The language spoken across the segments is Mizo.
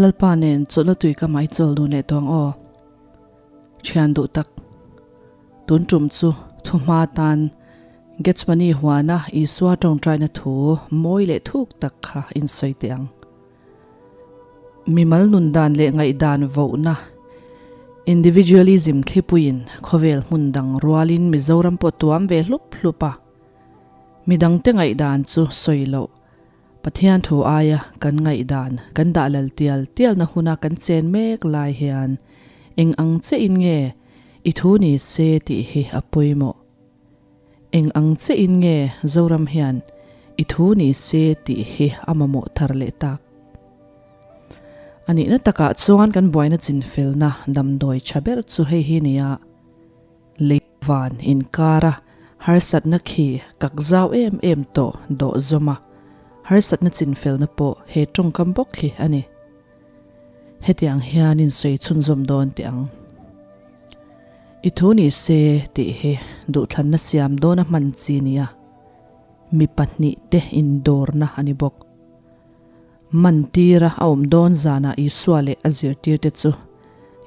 Lalpa nen chawlhna tui ka mai chawl dun leh tawh ang aw. Thian duh tak. Tun tum chu thuhma tan Gethsemane huana Isua tawngtaina thu mawi leh thuk tak kha in sawi teh ang. Mimal nun dan leh ngaihdan vohna, individualism, thlipuiin khawvel hmun dang rualin Mizoram pawh tuam ve hlup hlup a. Midangte ngaihdan chu sawi loh Pathian thu aia kan ngaihdan kan dah lal tial tialna huna kan chen mek lai hian eng ang che in nge i thu ni se tih hi a pawimawh. Eng ang che in nge Zoram hian i thu ni se tih hi a mamawh thar leh tak. A nihna takah chuan kan buaina chinfelna damdawi tha ber chu hei hi nia. Lei van inkara harsatna khi kak zau em em tawh dawh zawm a, harsatna chinfelna pawh he tawngkam bawk hi a ni. Hetiang hian in sawi chhunzawm dawn teh ang. I thu ni se tih hi duhthlanna siam dawna hman chi nia mi pahnihte indawrna a ni bawk. Mantira a awm dawn zanah Isua leh a zirtirte chu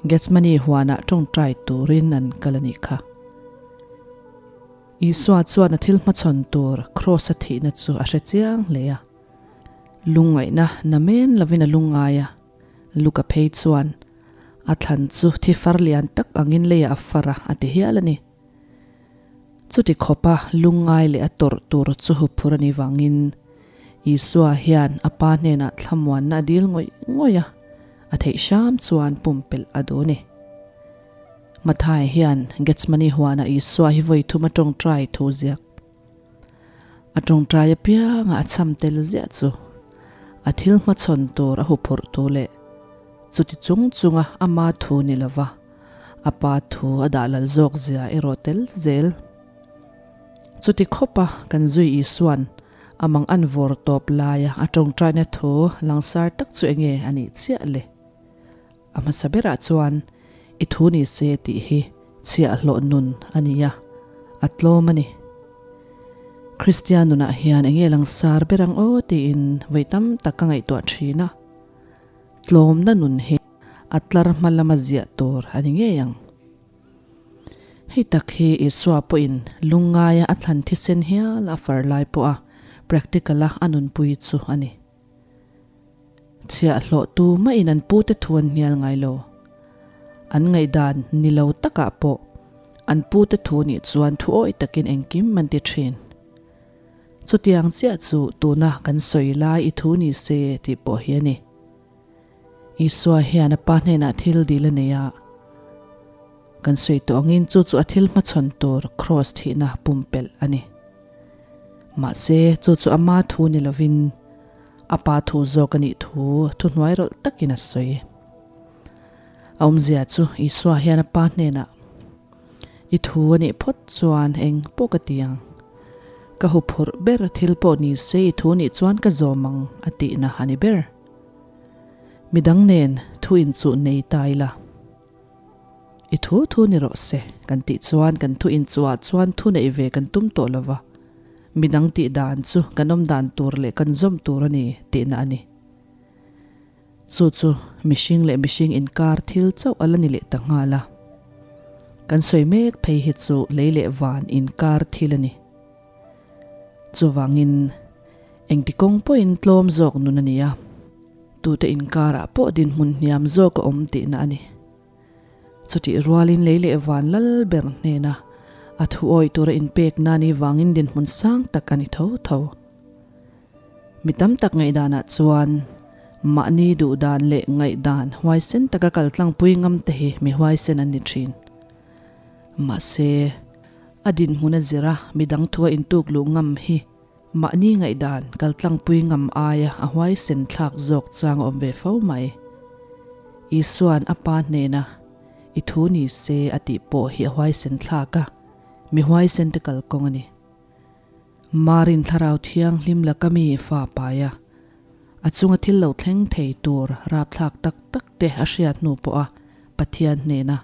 Gethsemane huanah tawngtai turin an kal a nih kha. Isua chuan a thil hmachhawn tur Kraws-a thihna chu a hre chiang hle a. Lungngaihna namen lovin a lungngai a, Luka phei chuan a thlan chu thi far lian tak angin leiah a far a, a ti hial a ni. Chuti khawpa lungngai leh a tawrh tur chu huphur a nih vangin Isua hian a Pa hnenah thlamuanna a dil ngawih ngawih a, a theih hram chuan pumpelh a duh a ni. Mathai hian Gethsemane huanah Isua hi vawi thum a tawngtai thu ziak. A tawngtai apianga a cham tel ziah chu a thil hmachhawn tur a huphurh tu leh chuti chung chunga ama thu ni lova a pa thu a dah lal zawk zia erawh tel zel. Chuti khawpa kan zui Isua'n a mang an vawr tawp laia a tawngtaina thu langsar tak chu enge a nih chiah le? A hmasa berah chuan i thu ni se tih hi chhiahhlawh nun a ni a, a tlawm a ni. Kristian nunah hian enge langsar ber ang aw tiin vawi tam tak ka ngaihtuah thin a. Tlawmna nun hi a tlar hma lama ziah tur a ni ngei ang. Hei tak hi Isua pawhin lungngaia a thlan thisen hial a far lai pawha practical-a a nunpui chu a ni. Chhiahhlawh tu mahin an pute thu an hnial ngai lo. An ngaihdan ni lo takah pawh an pute thu nih chuan thu awih takin engkim an ti thin. Chutiang chiah chu tuna kan sawi lai i thu ni se tih pawh hi a ni. Isua hian a Pa hnenah thil dil a nei a, kan sawi tawh angin chu chu a thil hmachhawn tur kraws thihna pumpelh a ni. Mahse, chu chu ama thu ni lovin a Pa thu zawk a nih thu thuhnuai rawlh takin a sawi. A awmzia chu Isua hian a Pa hnenah, I thu a nih phawt chuan eng pawh ka ti ang. Ka huphurh ber thil pawh ni se i thu nih chuan ka zawm ang a tihna a ni ber. Midang nen thu inchuh nei ta ila. I thu thu ni rawh se kan tih chuan kan thu inchuhah chuan thu neih ve kan tum tawh lo va, midang tih dan chu kan awm dan tur leh kan zawm tur a ni tihna a ni. Chu chu mihring leh mihring inkar thil chauh a la ni leh ta nghal a. Kan sawi mek phei hi chu lei leh van inkar thil a ni. Chuvangin, engti kawng pawhin tlawm zawk nun a ni a, tute inkarah pawh dinhmun hniam zawk a awm tihna a ni. Chutih rualin lei leh van lal ber hnena a thu awih tura inpek na ni vangin dinhmun sang tak a ni tho tho. Mi tam tak ngaihdanah chuan mahni duhdan leh ngaihdan huaisen taka kaltlangpui ngam te hi mi huaisen an ni thin. Mahse, a dinhmun a zir a, midang thua intuk luh ngam hi mahni ngaihdan kaltlangpui ngam aia a huaisen thlak zawk chang a awm ve fo mai. Isua'n a Pa hnena i thu ni se a tih pawh hi a huaisen thlak a, mi huaisen te kalkawng a ni. Marin Thlarau Thianghlim laka mi fa pai a, a chunga thil lo thleng thei tur rapthlak tak tak te a hriat hnu pawha Pathian hnena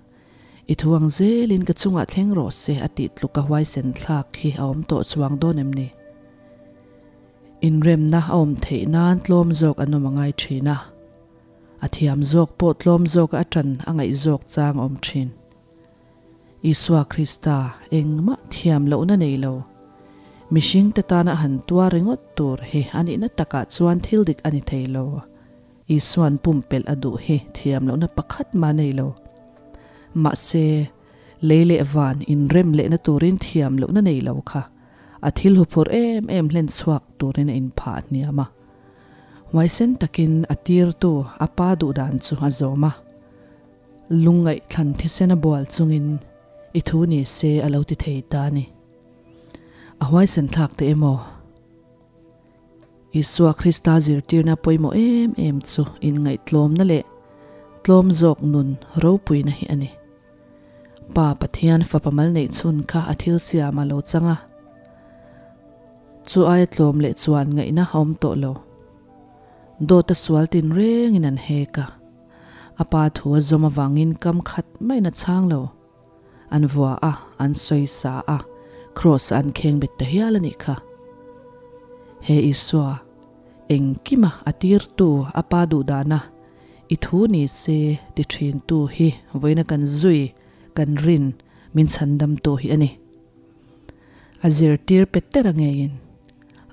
I thu ang zelin ka chungah thleng rawh se a tih tluk a huaisen thlak hi a awm tawh chuang dawn em ni? Inremna a awm theih nan tlawm zawk an awm a ngai thin a. A thiam zawk pawh tlawm zawka a ṭan a ngaih zawk chang a awm ṭhin. Isua Krista engmah thiam lohna nei lo, mihringte tana a han tuar ringawt tur hi a nihna takah chuan thil dik a ni thei lo. Isua'n pumpelh a duh hi thiam lohna pakhat mah nei lo. Mahse, lei leh van inrem lehna turin thiam lohna nei lo kha a thil huphurh em em hlen chhuak turin a inphah hniam a. Huaisen takin a tirtu a pa duhdan chu a zawm a. Lungngaih thlan thisen a bual chungin i thu ni se a lo ti thei ta a ni. A huaisen thlak teh emaw? Isua Krista zirtirna pawimawh em em chu inngaihtlawmna leh tlawm zawk nun ropuina hi a ni. Pa Pathian fapa mal neih chhun kha a thil siam a lo chang a, chu aia tlawm leh chuan ngaihna a awm tawh lo. Dawta sual tinrengin an hek a, a pa thu a zawm avangin kam khat maiin a chhang lo. An vua a, an sawisa a, kraws ah an kheng bet ta hial a nih kha. He Isua, engkima a tirtu a pa duhdana i thu ni se ti thintu hi vawiina kan zui, kan rin, min chhandamtu hi a ni. A zirtir pe tera ngeiin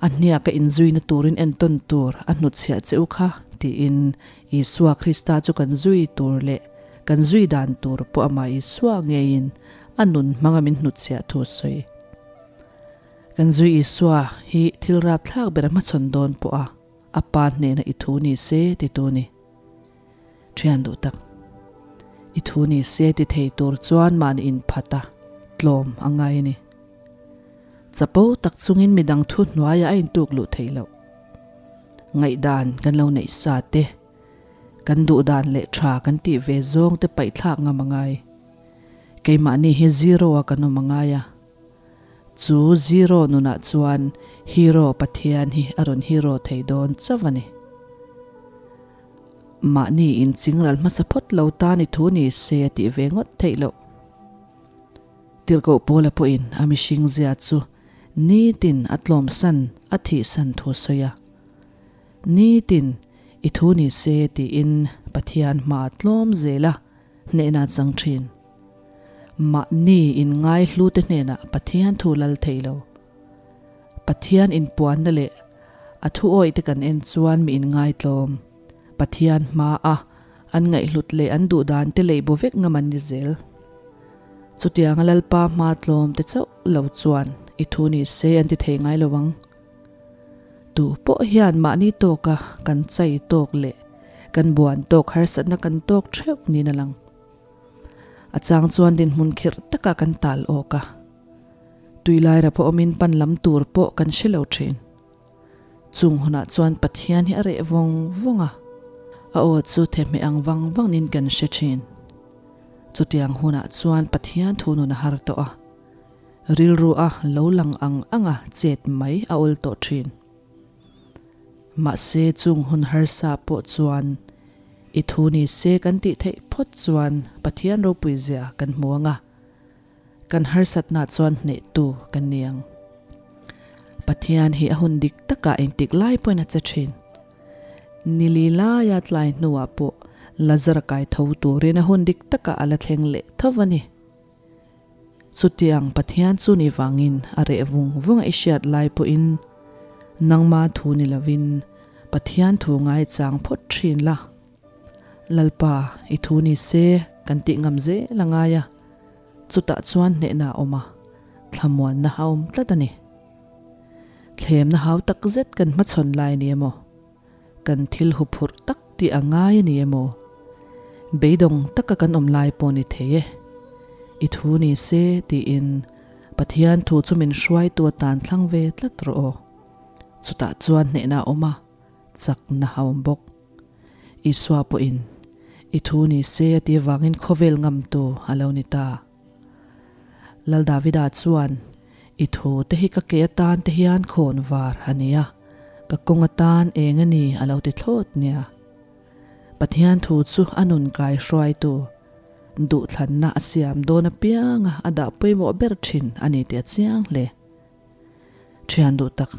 a hniaka inzuina turin entawn tur a hnutchhiah che u kha tiin Isua Krista chu kan zui tur leh kan zui dan tur pawh amah Isua ngeiin a nun hmanga min hnutchhiah thu a sawi. Kan zui Isua hi thil rapthlak ber a hmachhawn dawn pawh a a pa hnena i thu ni se titu ni. Thian duh tak. I thu ni se ti thei tur chuan mahni inphat a, tlawm a ngai a ni. Chapo tak chungin midang thu hnuaiah a intuk luh theih loh. Ngaihdan kan lo neih sa te, kan duhdan leh tha kan tih ve zawng te paihthlak ngam a ngai. Keimahni hi zero a kan awm a ngai a. Chu zero nunah chuan hero Pathian hi a rawn hero thei dawn chauh a ni. Mahni inchingral hmasa phawt lo tan i thu ni se a tih ve ngawt theih loh. Tirhkoh Paula pawhin a mihring zia chu nitin a tlawmsan a thihsan thu a sawi a. Nitin i thu ni se tiin Pathian hma a tlawm zel a, hnehna a chang thin. Mahni inngai hlute hnenah Pathian thu lal thei lo. Pathian inpuanna leh a thu awih te kan en chuan mi inngaitlawm, Pathian hma a an ngaihhlut leh an duhdan te lei bu vek ngam an ni zel. Chutianga Lalpa hma tlawm te chauh lo chuan i thu ni se an ti thei ngai lo ang. Tu pawh hian mahni tawka kan chai tawk leh kan buan tawk harsatna kan tawk theuh niin a lang. A chang chuan dinhmun khirh takah kan tal awk a. Tui laira pawh awmin pan lam tur pawh kan hre lo thin. Chung hunah chuan Pathian hi a reh vawng vawng a, a aw chu thehmeh ang vang vangin kan hre thin. Chutiang hunah chuan Pathian thu nun a har tawh a, rilru a lo lang ang anga chet mai a awl tawh thin. Mahse chung hun harsa pawh chuan i thu ni se kan tih theih phawt chuan Pathian ropui zia kan hmu ang a. Kan harsatna chuan hnehtu kan ni ang. Pathian hi a hun dik takah engtik lai pawhin a che thin. Ni li laia tlai hnuah pawh Lazara kai tho turin a hun dik takah a la thleng leh tho a ni. Chutiang Pathian chu ni vangin a reh vung vung a i hriat lai pawhin nangma thu ni lovin Pathian thu ngaichang phawt thin la. Lalpa, i thu ni se kan tih ngam zel a ngai a. Chutah chuan hnehna a awm a, thlamuanna a awm tlat a ni. Thlemna hau tak zet kan hmachhawn lai a ni emaw? Kan thil huphurh tak tih a ngai a ni emaw? Beidawng taka kan awm lai pawh ni thei e. I thu ni se tiin Pathian thu chu min hruaitu atan thlang ve tlat rawh aw. Chutah chuan hnehna a awm a, chakna a awm bawk. Isua pawhin, I thu ni se a ti avangin khawvel ngamtu a lo ni ta. Lal Davida chuan, I thu te hi ka ke atan te hian khawn var a ni a, ka kawng atan eng a ni a lo ti thlawt nia. Pathian thu chu a nun kai hruaitu, duhthlanna a siam dawn apianga a dah pawimawh ber thin a ni tih a chiang hle. Thian duh tak,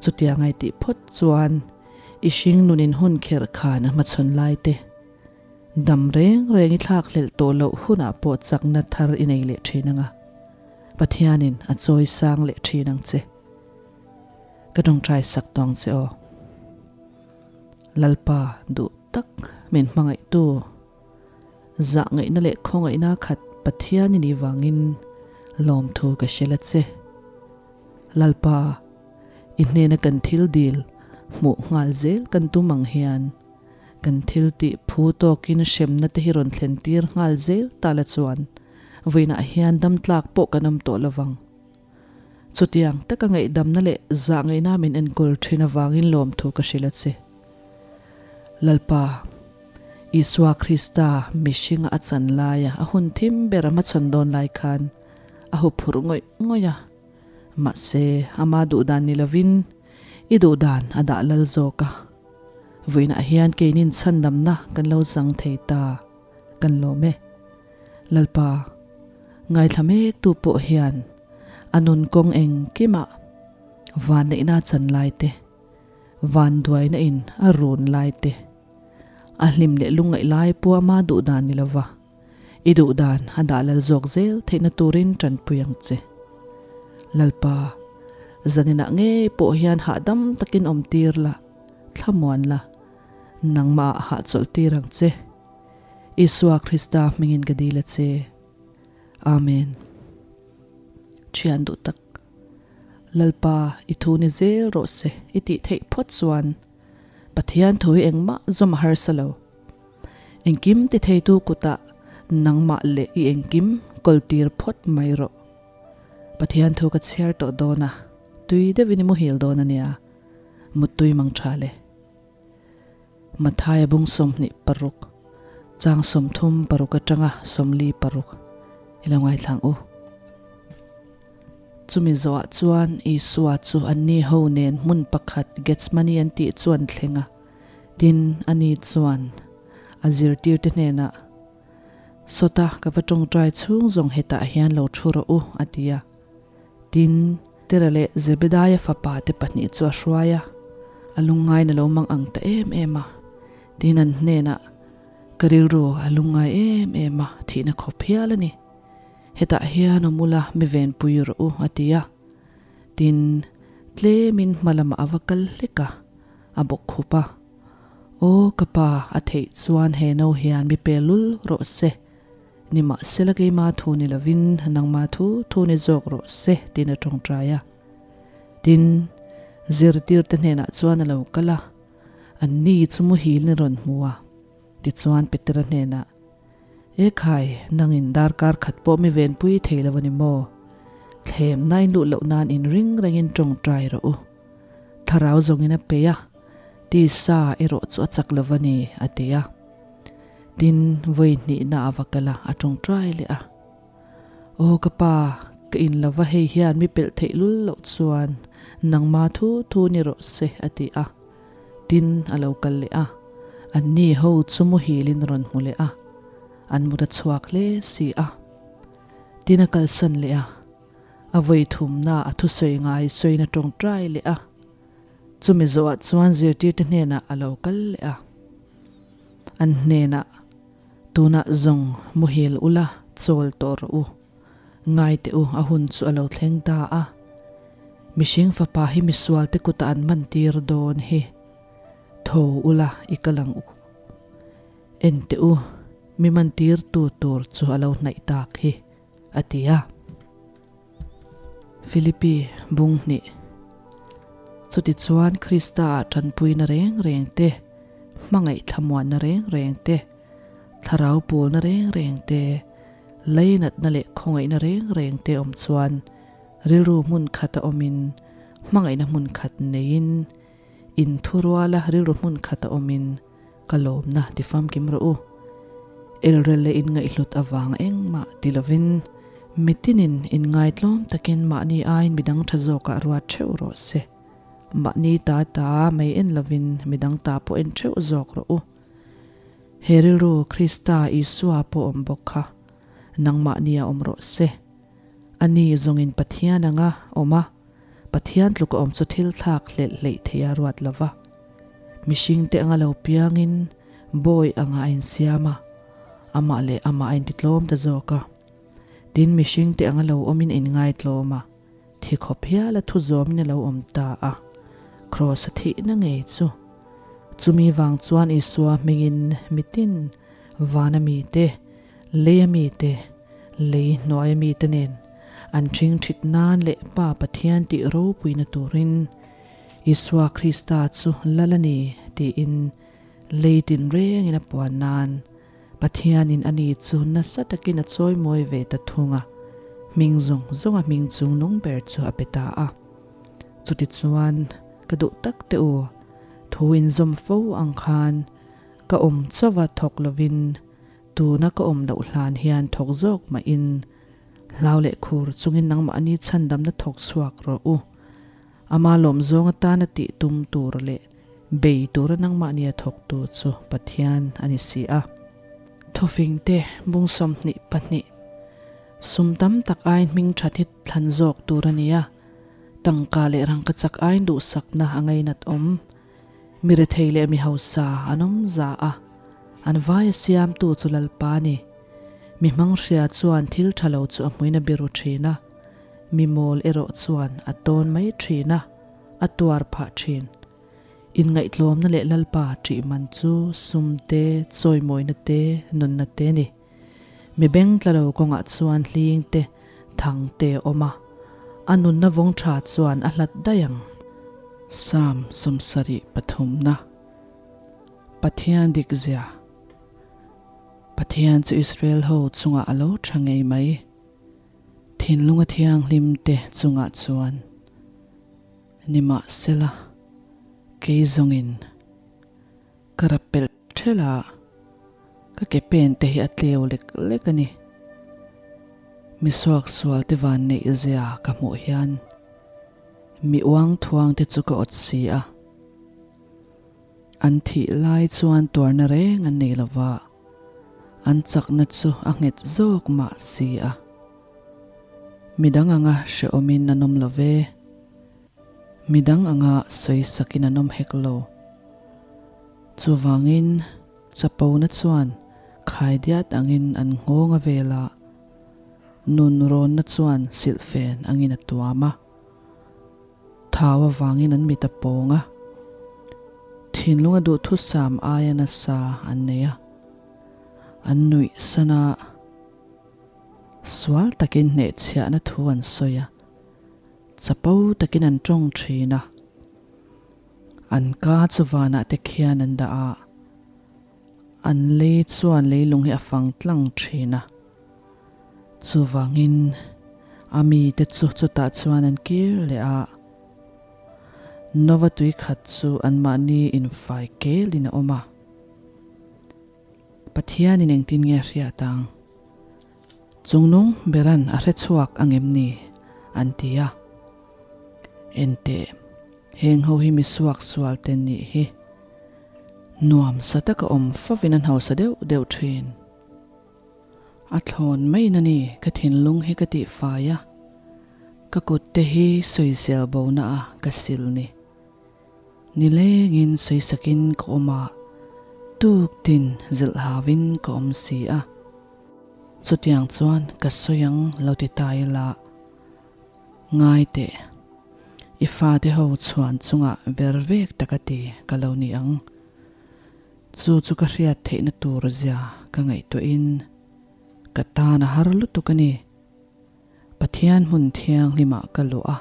chutiang ai tih phawt chuan. I hring nunin hun kherh khan a hmachhawn lai te, dam reng reng i thlak hlelh tawh loh hunah pawh chakna thar i nei leh thin ang a, Pathianin a chawi sang leh thin ang che. Ka tawngtai sak tawng che aw. Lalpa duh tak min hmangaihtu. Zah ngaihna leh khawngaihna khat Pathian i nih vangin lawmthu ka hre la che. Lalpa, i hnena kan thil dil hmuh nghal zel kan tum ang hian kan thil tih phu tawkin hremna te hi rawn thlen tir nghal zel ta la chuan vawiinah hian dam tlak pawh kan awm tawh lovang. Chutiang taka ngaihdamna leh zah ngaihna min enkawl thin avangin lawmthu ka hrilh a che. Lalpa, Isua Krista mihringa a chan laia a hun thim ber a hmachhawn dawn lai khan a huphurh ngawih ngawih a. Mahse, ama duhdan ni lovin i duhdan a dah lal zawk a. Vawiinah hian keinin chhandamna kan lo chang thei ta, kan lawm e. Lalpa, ngaithla mek tu pawh hian a nun kawng engkimah vanneihna chan lai te, vanduaina in a run lai te, a hlim leh lungngaih lai pawh ama duhdan ni lova i duhdan a dah lal zawk zel theihna turin tanpui ang che. Lalpa, zaninah ngei pawh hian hahdam takin awm tir la, thlamuan la, nangmah ah hahchawlh tir ang che. Isua Krista hmingin ka dil a che. Amen. Thian duh tak. Lalpa i thu ni zel rawh se i tih theih phawt chuan Pathian thu hi engmah zawm a harsa lo. Engkim ti theitu kutah nangmah leh i engkim kawltir phawt mai rawh. Pathian thu ka chhiar tawh dawn a, tui deuhin i muhil dawn a nia. Muttui mang tha le. Mathaia bung 26, chang 36 atanga 46 i lo ngaithlang u. Chumi zawhah chuan Isua chu anni ho nen hmun pakhat Gethsemane an tih chu an thleng a, tin, ani chuan a zirtirte hnenah, Sawta ka va tawngtai chhung zawng hetah hian lo thu rawh u, a ti a. Tin, Tera leh Zebedaia fapa te pahnih chu a hruai a, a lungngain a lo mang ang ta em em a. Tin, an hnenah, Ka rilru a lungngai em em a, thihna khawp hial a ni. Hetah hian awm ula mi venpui rawh u, a ti a. Tin, tlemin hma lamah a va kal hlek a, a bawk khup a. Aw, ka pa, a theih chuan he no hian mi pe lul rawh se. Nimahsela keima thu ni lovin nangma thu thu ni zawk rawh se tiin a tawngtai a. Tin, zirtirte hnenah chuan a lo kal a, anni chu muhil in rawn hmu a. Tichuan Petera hnenah, E khai, nangin darkar khat pawh mi venpui thei lo a ni maw? Thlemna in luh loh nan in ring rengin tawngtai rawh u. Thlarau zawngin a peih a, tisa erawh chu a chak lo va ni, a ti a. Tin, vawi hnihna a va kal a, a tawngtai leh a. Aw ka pa, ka in lo va hei hian mi pelh theih lul loh chuan nangma thu thu ni rawh se, a ti a. Tin, a lo kal leh a, anni ho chu muhilin rawn hmu leh a, an mut a chhuak hle si a. Tin, a kalsan leh a, a vawi thumna a thusawi ngai sawiin a tawngtai leh a. Chumi zawhah chuan zirtirte hnenah a lo kal leh a. An hnenah, Tunah zawng muhil ula chawl tawh rawh u. Ngai teh u, a hun chu a lo thleng ta a. Mihring fapa hi misualte kutah an man tir dawn hi. Tho ula i kal ang u. En teh u, mi man tirtu tur chu a lo hnaih tak hi, a ti a. Philippi bung hnih. Chutichuan Krista-ah tanpuina reng reng te, hmangaih thlamuanna reng reng te, thlarau pawlna reng reng te, leinatna leh khawngaihna reng reng te awm chuan rilru hmun khata awmin hmangaihna hmun khat neiin inthuruala rilru hmun khata awmin Ka lawmna ti famkim rawh u. Elrel leh inngaihhlut avang engmah ti lovin mitinin inngaitlawm takin mahni aiin midang tha zawkah ruat theuh rawh se. Mahni ta ta mai en lovin midang ta pawh en theuh zawk rawh u. He rilru Krista Isua pawh awm bawk kha nangmahnia awm rawh se. Ani zawngin Pathian anga awm a, Pathian tluka awm chu thil thlak hlelh hleih theih a ruat lova. Mihringte anga lo piangin bawi anga a insiam a, amah leh amah a intitlawm ta zawk a. Tin, mihringte anga lo awmin a inngaitlawm a, thi khawp hiala thu zawmin a lo awm ta a, Kraws a thihna ngei chu. Chumi vang chuan Isua hmingin mitin, vana mite, leia mite, lei hnuaia mite nen an ṭhingṭhit nan leh Pa Pathian tih ropuina turin Isua Krista chu Lal a ni tiin lei tinrengin a puan nan Pathianin a ni chu nasa takin a chawimawi ve ta thung a, hming zawng zawnga hming chung nung ber chu a pe ta a. Chutichuan, ka duh tak teh u, thu inzawm fo ang khan ka awm chauha thawk lovin tuna ka awm loh hlan hian thawk zawk mahin hlau leh khur chungin nangmahni chhandamna thawk chhuak rawh u. Ama lawm zawng atana tih tum tur leh bei tura nangmahnia thawktu chu Pathian a ni si a. Thawfingte bung 22, Sum tam tak aiin hming that hi thlan zawk tur a ni a, tangka leh rangkachak aiin duhsakna a ngainat awm. Mi rethei leh mi hausa an awm za a, an vaia siamtu chu Lalpa a ni. Mi hmanghria chuan thil tha lo chu a hmuin a biru thin a. Mi mawl erawh chuan a tawn mai thin a, a tuar phah thin. Inngaihtlawmna leh Lalpa ṭih man chu sum te, chawimawina te, nunna te a ni. Mi beng tla lo kawngah chuan hling te, thang te a awm a, a nunna vawng tha chuan a hlat daih ang. Psalm 73 na Pathian dikzia Pathian chu Israel ho chungah a lo tha ngei mai. Thinlunga thianghlim te chungah chuan nimahsela kei zawngin ka rap pelh thelh a, ka ke pen te hi a tleu lek lek a ni. Mi suaksual te van neih zia ka hmuh hian mi uang thuang te chu ka awt si a, an thih lai chuan tuarna reng an nei lova. An chakna chu a nghet zawk mah si a. Midang anga hrehawmin an awm lo ve. Midang anga sawisakin an awm hek lo. Chuvangin chapona chuan khaidiat angin an nghawng a vel a, nun rawnna chuan silhfen angin a tuam a. Thau avangin an mit a pawng a, thinlunga duhthusam aia nasa an nei a, an nuih san a, sual takin hnehchhiahna thu an sawi a, chapo takin an tawng thin a, an ka chu vanah te khian an dah a, an lei chuan leilung hi a fang tlang thin a. Chuvangin a mite chu chutah chuan an kir leh a, Nova tui khat chu anmahni infai kelin a awm a. Pathianin engtin nge a hriat ang? Chungnung beran a hre chhuak ang em ni? an ti a. Enteh, heng ho hi mi suaksual te nih hi. Nuam sa taka awm fovin an hausa deuh deuh thin. A thlawn maiin a ni, ka thinlung hi ka tihfai a, ka kut te hi sawisel bona a ka sil ni. Nilengin sawisakin ka awm a, tuktin zilh hauin ka awm si a. Chutiang chuan ka sawi ang lo ti ta ila, ngai teh, i fate ho chhuan chungah ver vek taka ti ka lo ni ang. Chu chu ka hriat theihna tur zia ka ngaihtuahin ka tan a har lutuk a ni. Pathian hmun thianghlimah ka luh a,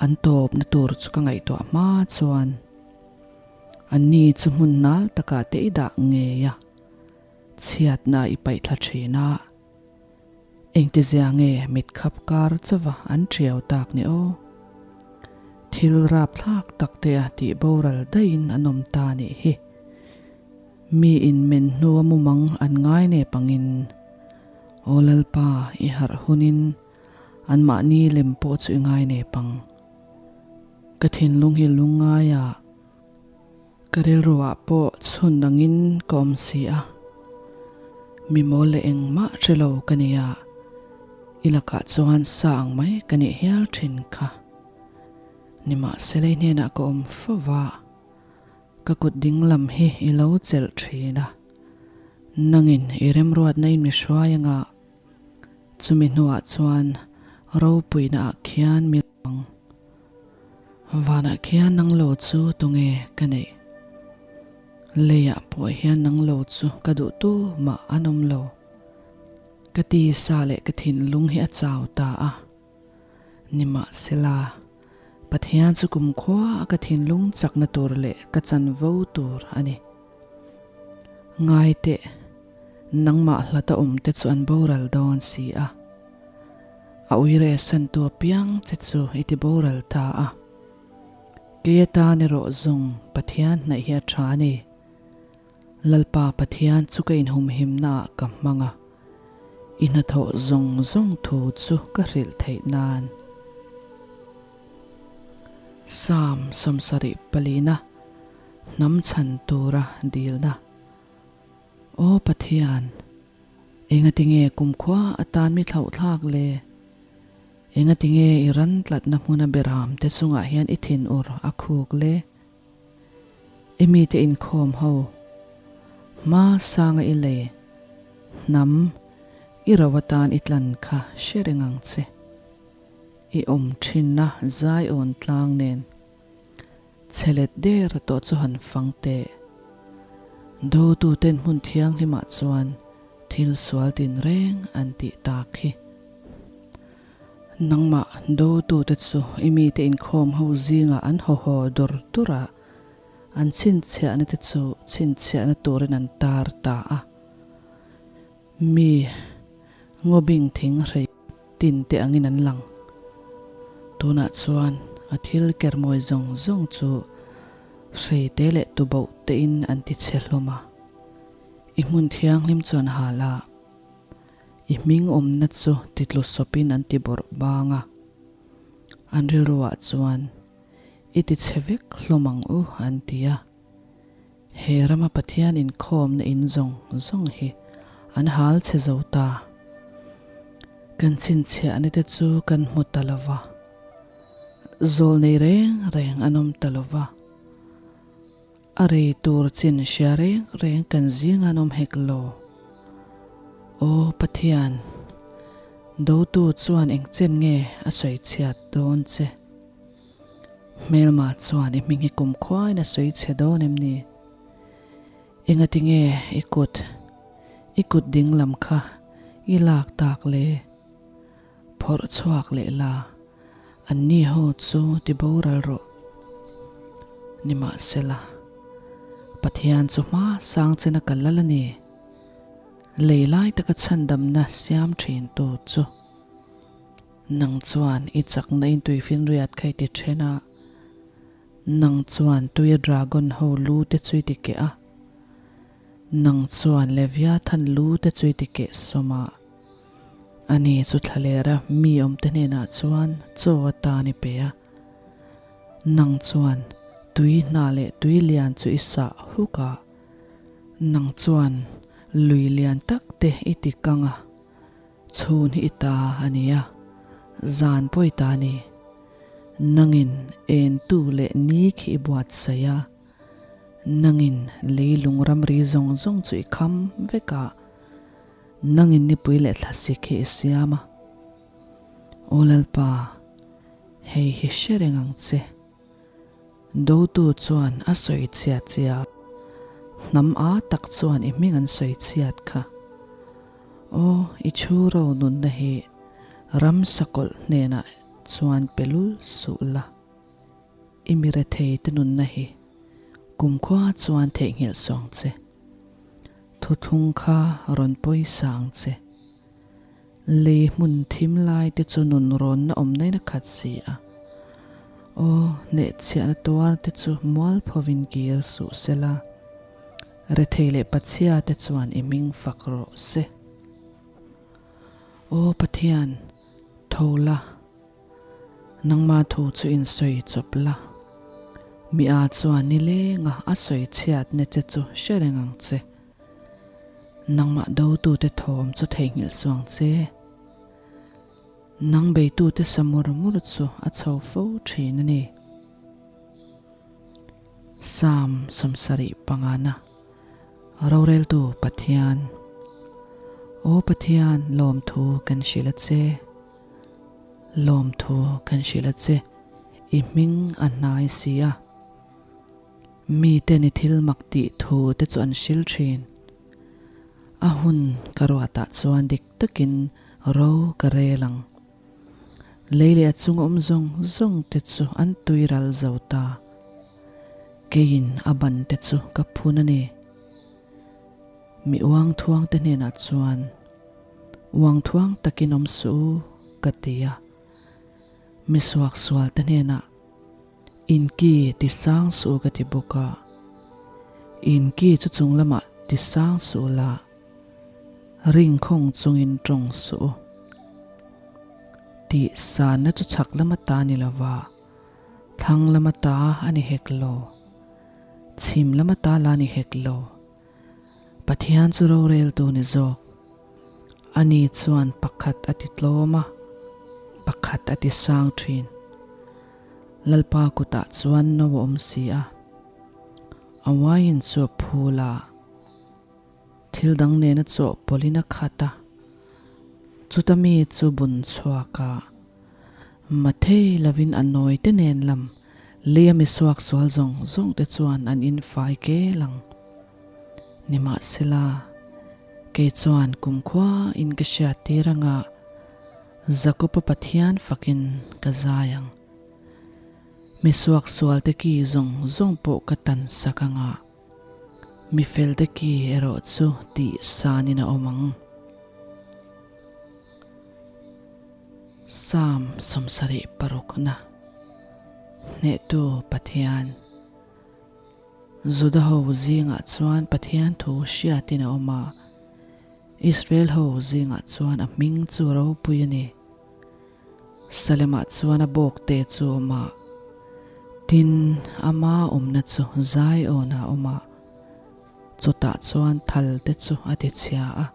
an tawpna tur chu ka ngaihtuah hma chuan anni chu hmun nal takah te i dah ngei a, chhiatna i paih thla thin a. Engtizia nge mit khap kar chauva an ṭiau tak ni aw? Thil rapthlak tak te a tih boral daihin an awm ta nih hi. Mi in men hnua mumang an ngai nep angin, Aw Lalpa, i harh hunin anmahni lem pawh chu i ngai nep ang. Ka thinlung hi lungngaia. Ka rilruah pawh chhun angin ka awm si a, mi mawl leh engmah hre lo ka ni a, i lakah chuan sa ang mai ka nih hial thin kha. Nimahsela i hnenah ka awm fo va, Ka kut dinglam hi i lo chelh thin a, nangin i remruatna in mi hruai anga chumi hnuah chuan ropuina ah khian mi lang. Vanah khian nang lo chu tunge ka neih? Leiah pawh hian nang lo chu ka duh tu mah an awm lo. Ka tisa leh ka thinlung hi a chau ta a. Nimahsela, Pathian chu kumkhua a ka thinlung chakna tur leh ka chanvo tur a ni. Ngai teh, nangmah hlata awmte chu an boral dawn si a. A uire santu apiang che chu i ti boral ta a. Kei atan erawh zawng Pathian hnaih hi a tha a ni. Lalpa Pathian chu ka inhumhimnaah ka hmang a, i hnathawh zawng zawng thu chu ka hrilh theih nan. Psalm 74 Hnam chhan tura dilna. Aw Pathian, engatinge kumkhua atan mi thlauhthlak le? Engatinge i ran tlatna hmuna beramte chungah hian i thinur a khuk le? I mite inkhawm ho hma sanga i lei hnam i ro atan i tlan kha hre reng ang che. I awm thinna zaiawn tlang nen chhe let der tawh chu han fang teh. Dotuten hmun thianghlimah chuan thil sual tinreng an tih tak hi. Nangmah dotute chu i mite inkhawm ho zingah an haw haw dur dur a, an chhinchhiahna te chu chhinchhiahna turin an tar ta a. Mi ngawbing thing hrei tin te angin an lang. Tunah chuan a thil kermawi zawng zawng chu hrei te leh tuboh tein an ti chhe hlawm a, i hmun thianghlim chu an hal a. I hming awmna chu titlu sawpin an ti bawrh bang a, an rilruah chuan, I ti chhe vek hlawm ang u, an ti a. He rama Pathian inkhawmna in zawng zawng hi an hal chhe zo ta. Kan chhinchhiahna te chu kan hmu ta lo va, zawl nei reng reng an awm ta lo va. A rei tur chin hria reng reng kan zing an awm hek lo. Aw Pathian, dotu chuan eng chen nge a sawi chhiat dawn che? Hmelma chuan i hming hi kumkhuain a sawi chhe dawn em ni? Engati nge i kut, i kut ding lam kha i lak tak le? Phawrh chhuak leh la, anni ho chu ti boral rawh. Nimahsela, Pathian chu hma sang chena ka lal a ni. Lei lai taka chhandamna siam thintu chu. Nang chuan i chakna in tuifinriat kha i ti then a, nang chuan tuia dragon ho lu te chu i ti keh a, nang chuan Leviathan lu te chu i ti keh sawm a. Ani chu thlalera mi awmte hnenah chuan chaw atan i pe a, nang chuan tui hna leh tui lian chu i sah huk a, nang chuan lui lian tak te i ti kang a, chhun hi i ta a ni a, zan pawh i ta a ni. Nangin entu leh ni khi i buatsaih a, nangin leilung ramri zawng zawng chu i kham vek a, Nangin nipui leh thlasik hi i siam a. Aw Lalpa, hei hi hre reng ang che. Dotu chuan a sawi chhiat che a, hnam a tak chuan i hming an sawi chhiat kha. Aw, i chhu ro nunna hi ram sakawlh hnenah chuan pe lul suh la. I mi rethei te nunna hi kumkhua chuan theihnghilh suang che. Thuthlung kha rawn pawisa ang che. Lei hmun thim lai te chu nun rawnna awm nain a khat si a. Aw, hnehchhiahna tuar te chu mualphovin kir suh se la, rethei leh pachhia te chuan i hming fak rawh se. Aw Pathian, tho la. Nangma thu chu in sawi chawp la. Mi a chuan nilenga a sawi chhiatna che chu hre reng ang che. Nangmah dotute thawm chu theihnghilh suang che. Nang beitute sa mur mur chu a chho fo thin a ni. Psalm 70 pangana Roreltu Pathian Aw Pathian lawmthu kan hrilh a che Lawmthu kan hrilh a che i hming a hnai si a. Mite ni thil mak tih thu te chu an hril thin. A hun ka ruatah chuan dik takin ro ka rel ang. Lei leh a chung awm zawng zawng te chu an tui ral zo ta. Keiin a ban te chu ka phun a ni. Mi uang thuang te hnenah chuan, Uang thuang takin awm suh u, ka ti a. Mi suaksual te hnenah, Inki ti sang suh ka ti bawk a, inki chu chung lamah ti sang suh la, ringkhawng chungin tawng suh u. Tih sanna chu chhak lama ta ni lova, thlang lama ta a ni hek lo, chhim lama ta la ni hek lo. Pathian chu roreltu ni zawk. Ani chuan pakhat a ti tlawm a, pakhat a ti sang thin. Lalpa kutah chuan no a awm si a, a wine chu a phul a, thil dang nena chawhpawlhin a khat a, chuta mi chu bun chhuak a, mathei lovin a nawi te nen lam lei a mi suak sual zawng zawng te chuan an infai kel ang. Nimahsela, kei chuan kumkhua in ka hriat tir anga Jakob-a Pathian fakin ka zai ang. Mi suaksualte ki zawng zawng pawh ka tan sak anga, mi felte ki erawh chu tih sanin a awm ang. Psalm 76 na Hnehtu Pathian. Juda ho zingah chuan Pathian thu hriatin a awm a, Israel ho zingah chuan a hming chu ropui a ni. Salemah chuan a bawkte chu a awm a, tin, ama awmna chu Zion-ah a awm a, chutah chuan thalte chu a tichhia a,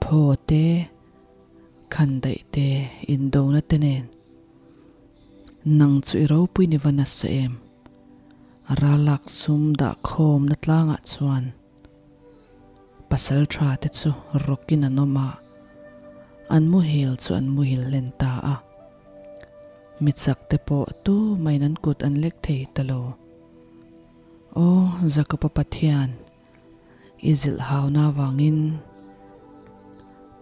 phaw te, khandaih te, indona te nen. Nang chu i ropui ni va nasa em? Ralak sum dah khawmna tlangah chuan pasal tha te chu rawkin an awm a, an muhil chu an muhil hlen ta a. Mi chak te pawh tumahin an kut an lek thei ta lo. Aw Jakob-a Pathian, I zilh hauna avangin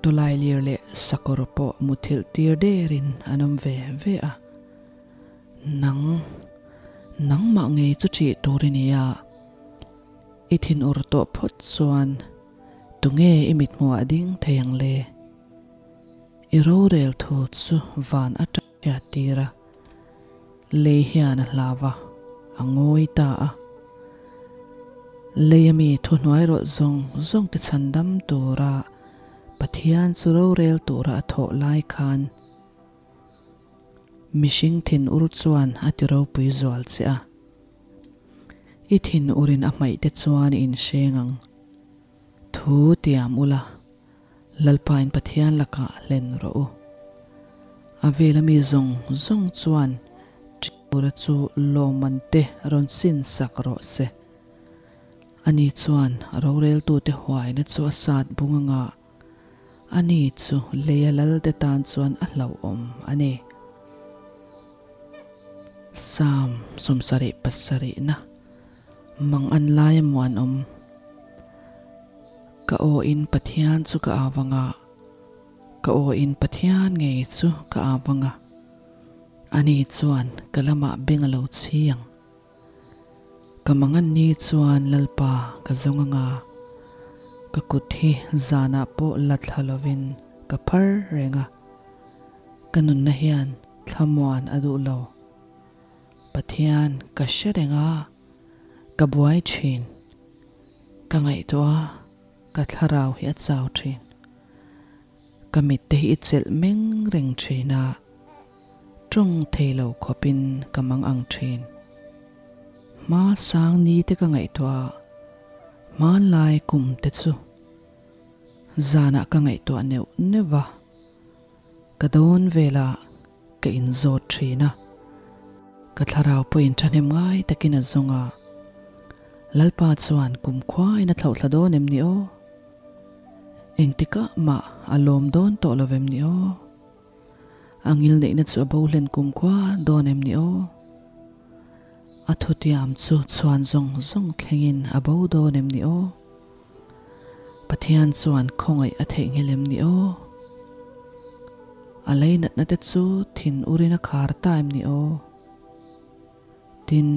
tawlailir leh sakawr pawh muthilh tir derin an awm ve ve a. Nang, nangmah ngei chu ṭih tur i ni a, i thinur tawh phawt chuan tunge i mithmuhah ding thei ang le? I rorel thu chu van aṭang hriat tir a. Lei hian a hlau a, a ngawi ta a. Lei ami thuhnuai rawlh zawng zawng te chhandam tura Pathian chu rorel tura a thawh lai khan mihring thinur chuan a ti ropui zual che a. I thinurin a hmaih te chuan i inhreng ang. Thu tiam ula. Lalpain Pathian lakah hlen rawh u. A vela mi zawng zawng chuan Ṭiura chu lawmman te rawn sin sak rawh se. Ani chuan roreltute huaina chu a sat bung anga ani chu leia lalte tan chuan a hlauhawm a ni. Psalm 77 na Mang an lai a muanawm. Ka aw in Pathian chu ka au ang a, ka aw in Pathian ngei chu ka au ang a, ani chuan ka lamah beng a lo chhi ang. Ka mangan ni chuan Lalpa ka zawng ang a, ka kut hi zanah pawh la thla lovin ka phar reng a, ka nunna hian thlamuan a duh lo. Pathian ka hre reng a, ka buai thin. Ka ngaihtuah a, ka thlarau hi a chau thin. Ka mitte hi i chelh meng reng thin a, tawng thei lo khawpin ka mang ang thin. Hma sang ni te ka ngaihtuah a, hmanlai kum te chu zanah ka ngaihtuah neuh neuh va, ka dawn velah ka inzawt thin a, ka thlarau pawhin thahnem ngai takin a zawng a. Lalpa chuan kumkhuain a thlauhthla dawn em ni aw? Engtikah mah a lawm dawn tawh lo vem ni aw? A ngilneihna chu a bo hlen kumkhua dawn em ni aw? A thutiam chu chhuan zawng zawng thlengin a bo dawn em ni aw? Pathian chuan khawngaih a theihnghilh em ni aw? A leinatna te chu thin urin a khar ta em ni aw? Tin,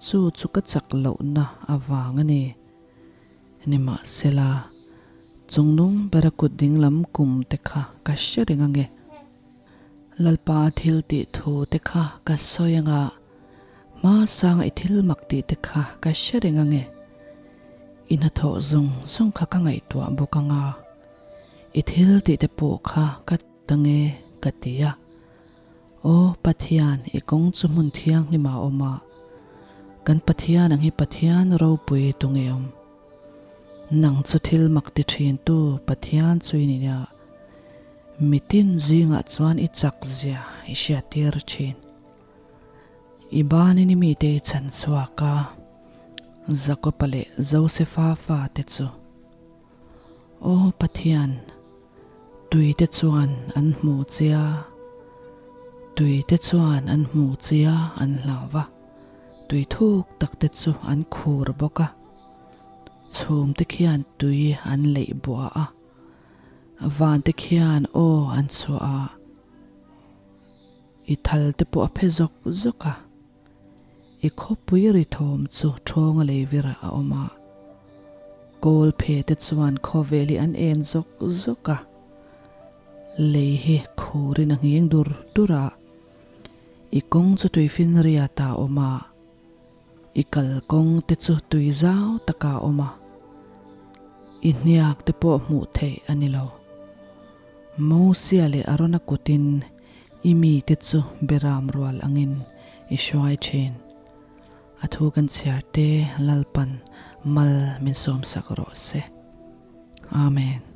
chu chu ka chak lohna avang a ni. Nimahsela, chungnung bera kut dinglam kum te kha ka hre reng ange. Lalpa thil tih thu te kha ka sawi anga, hma sanga i thil mak tih te kha ka hre reng ange. I hnathawh zawng zawng kha ka ngaihtuah bawk anga, i thil tih te pawh kha ka tange ka ti a. Aw Pathian, i kawng chu hmun thianghlim ah awm a, kan Pathian ang hi Pathian ropui tu nge awm? Nang chu thil mak ti thin tu Pathian chu i ni a, mitin zingah chuan i chak zia i hriattir thin. I banin i mite i chan chhuak a, Jakopa leh Josefa fate chu. Aw Pathian, tuite chuan an hmu che a, tuite chuan an hmu che a an hlau va, tui thuk tak te chu an khur bawk a, chhum te khian tui an leih buah a, van te khian aw an chhuah a, i thal te pawh a phe zawk zawk a. I khawpui ri thawm chu ṭhawnga lei vir a awm a, kawl phe te chuan khawvel hi an en zawk zawk a, lei hi khurin a nghing dur dur a, i kawng chu tuifinriat ah a awm a, i kalkawng te chu tui zau takah a awm a, i hniak te pawh hmuh theih a ni lo. Mosia leh Arona kutin I mite chu beram rual angin i hruai thin. A thu kan chhiar te Lalpan mal min sawmsak rawh se. Amen.